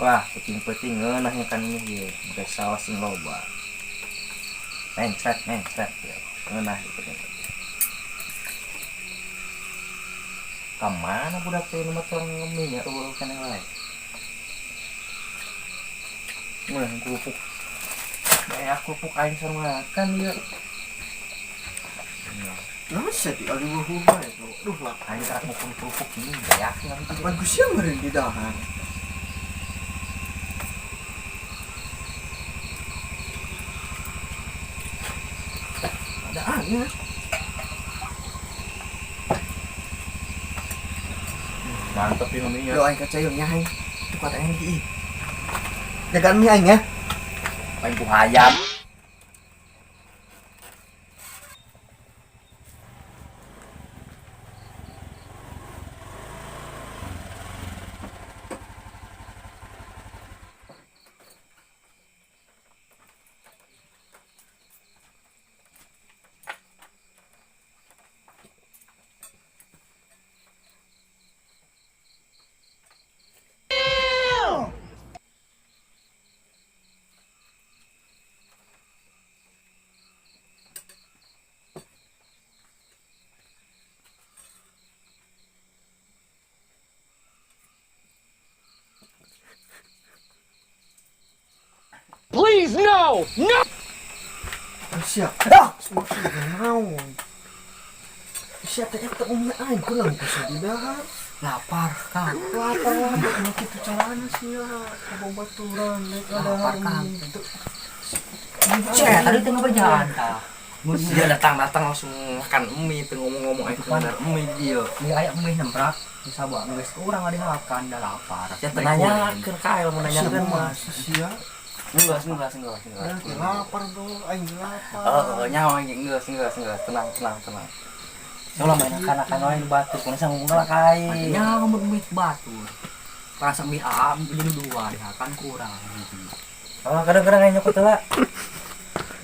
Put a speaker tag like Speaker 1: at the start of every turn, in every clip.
Speaker 1: Wah, peuting-peuting ngeunah nya kan mie ieu. Make saos sing loba. Mencret, mencret ya. Ngeunah ieu peuting-peuting. Ka mana budak teh nu motor ngemih nya eueuh keneh wae. Ngeunah kerupuk. Banyak kerupuk aing sarua makan ieu.
Speaker 2: Nah, saya di ali wuhu wae, bro. Duh, lapar.
Speaker 1: Aing karak ngukur kerupuk ini yakin aku juga.
Speaker 2: Pan ku sia meureun di dahar. Ada aneh.
Speaker 1: Mantep ini mie-nya.
Speaker 2: Yo aing kacayung nya aing. Itu kata aing di. Jagaan mie aing ya.
Speaker 1: Aing ku hayam.
Speaker 3: Please, no! No!
Speaker 2: Siap. Ah, naon. Siap teh eta umi aing kurang ku di dahar.
Speaker 4: Lapar, Kang.
Speaker 2: Lapar lapar anu kitu carana sia kabobaturan rek
Speaker 4: Lapar,
Speaker 2: ada.
Speaker 4: Kang. Cek, tadi tengah berjalan tah.
Speaker 1: Dia datang-datang langsung makan mie, teu ngomong-ngomong aing bener mie dia.
Speaker 4: Mie aya mie nemprak, bisa buat geus urang ada makan dah lapar.
Speaker 1: Ya teu nanyakeun ka aing lamun nanyakeun mah.
Speaker 2: Sia.
Speaker 1: Enggak, enggak, enggak, enggak.
Speaker 2: Lapar bro, aing lapar.
Speaker 1: Oh, nyawa aing geus, geus, geus. Tenang, tenang, tenang. Soalnya main akan-akan wae nu batur, kunaon sih ngomong lah ka aing.
Speaker 4: Nya ngomong mie batur. Rasa mie am beli nu dua dihakan kurang.
Speaker 1: Oh, kadang-kadang aing nyokot heula.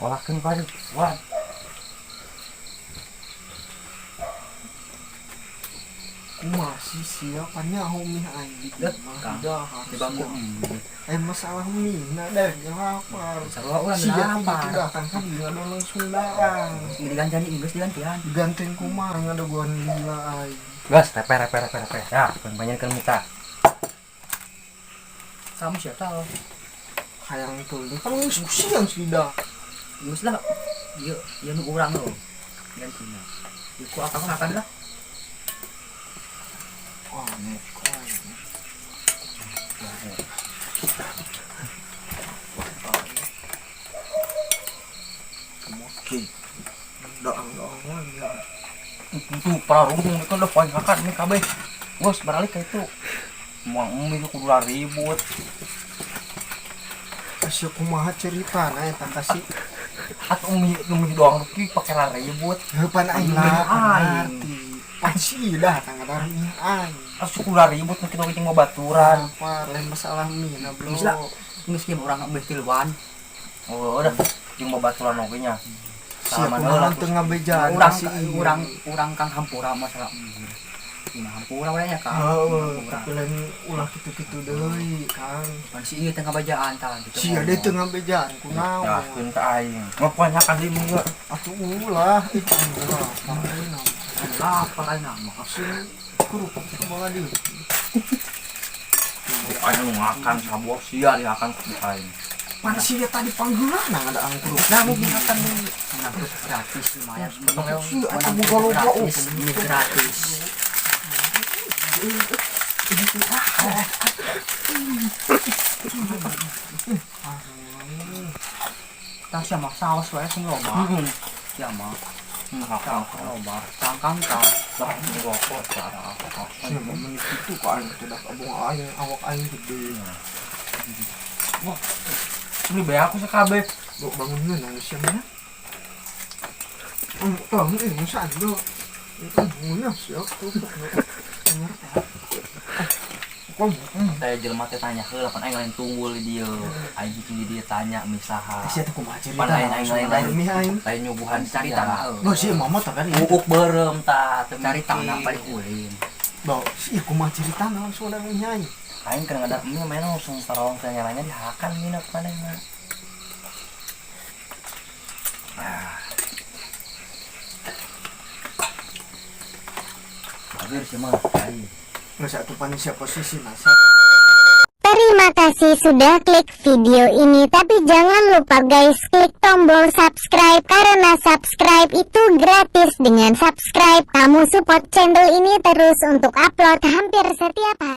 Speaker 1: Olahkeun ka aing. Wah.
Speaker 2: Kumaha sih sia pan nyaho mie aing di imah
Speaker 4: Kang.
Speaker 2: di dahar.
Speaker 4: Di bangku
Speaker 2: sia.
Speaker 4: mie.
Speaker 2: Masalah mie na deh lapar.
Speaker 4: Sarua urang
Speaker 2: Sia teh
Speaker 4: lapar.
Speaker 2: gitu datang kan dia langsung dahar.
Speaker 4: Digantian geus digantian.
Speaker 2: Digantian kumaha ngadaguan lila aing.
Speaker 1: Gas, repe, repe, repe, repe. Ya, banyak-banyak mita.
Speaker 4: Sama siapa tahu.
Speaker 2: Hayang tuh, kan geus usian sudah.
Speaker 4: Geus lah. Ieu ieu nu urang lo. Gantina. Ieu ku akang makan lah.
Speaker 2: Oh, muka ini. Oke. Doang-doang lagi ya.
Speaker 1: Itu pararung itu udah poin makan mie kabeh. Bos, beralih ke itu. Muang mie kudu ribut.
Speaker 2: Asya kumaha cerita na eta kasih.
Speaker 1: Atuh mie mie doang ki pake ribut.
Speaker 2: Heupan aing
Speaker 4: Mie
Speaker 2: lah
Speaker 4: aing.
Speaker 2: ngerti. Pasti dah tangga mie aing.
Speaker 1: Asuh kudu ribut mungkin oge jeung babaturan.
Speaker 2: Apa lain masalah mie na bro.
Speaker 4: Geus lah. Geus kieu urang geus tiluan.
Speaker 1: Oh, udah jeung babaturan oge nya.
Speaker 2: Sia
Speaker 1: Salaman
Speaker 2: kumaha
Speaker 1: heula
Speaker 2: teu ngabejaan
Speaker 4: Urang
Speaker 2: si ieu.
Speaker 4: urang urang kang hampura masalah mie. Ini hampura we nya Kang.
Speaker 2: Heeh,
Speaker 4: Hampura.
Speaker 2: tapi lain ulah kitu-kitu deui, Kang.
Speaker 4: Pan si ieu teh ngabajaan tah gitu.
Speaker 2: Sia deui teu ngabejaan kunaon.
Speaker 1: Nyahkeun ka aing. Ngapanyakan deui mie ge.
Speaker 2: Atuh ulah, ih aing lapar aing mah.
Speaker 4: Lapar aing mah.
Speaker 2: Sing kerupuk kumaha deui.
Speaker 1: Aing nu ngakan sabuah sia dihakan ku aing.
Speaker 2: Pan sia tadi panggeulana ada angkruk.
Speaker 1: Nah, mie dihakan deui.
Speaker 4: Menang kerupuk gratis lumayan.
Speaker 2: Sia eta
Speaker 4: Menang
Speaker 2: boga
Speaker 4: kerupuk
Speaker 2: loba
Speaker 4: gratis, mie gratis. Tah sia mah saos wae sing loba.
Speaker 1: Heeh.
Speaker 4: Sia mah
Speaker 1: Hakan
Speaker 4: saos loba. Cangkang tah.
Speaker 1: lah ini rokok cara.
Speaker 2: Sia mah menit kitu ka aing teh dah abong aing awak aing gede.
Speaker 1: Wah. Ini bae aku sekabe.
Speaker 2: Bok bangun ngeunah sia mah. Tah ini musan do. Ngeunah sia kerupuk. Kom.
Speaker 1: Saya jelema teh tanya heula pan aing lain tunggul di dieu. Aing cicing di dieu tanya mi saha.
Speaker 2: Sia teh kumaha cerita?
Speaker 1: Pan lain aing lain lain
Speaker 2: Mie aing.
Speaker 1: lain nyuguhan
Speaker 4: Cari
Speaker 1: sia.
Speaker 4: tanah.
Speaker 2: Loh si mama teh kan
Speaker 1: Uuk beureum tah teu
Speaker 4: Cari
Speaker 1: mikir.
Speaker 4: tanah balik ulin.
Speaker 2: Loh, si kumaha cerita langsung ada mie aing.
Speaker 1: Aing keur ngadak mie main langsung tarong teh nyalanya dihakan mie na manehna. Ah. Hampir sih mah aing.
Speaker 2: Geus atuh pan sia posisi masa.
Speaker 3: Terima kasih sudah klik video ini, tapi jangan lupa guys, klik tombol subscribe karena subscribe itu gratis. Dengan subscribe kamu support channel ini terus untuk upload hampir setiap hari.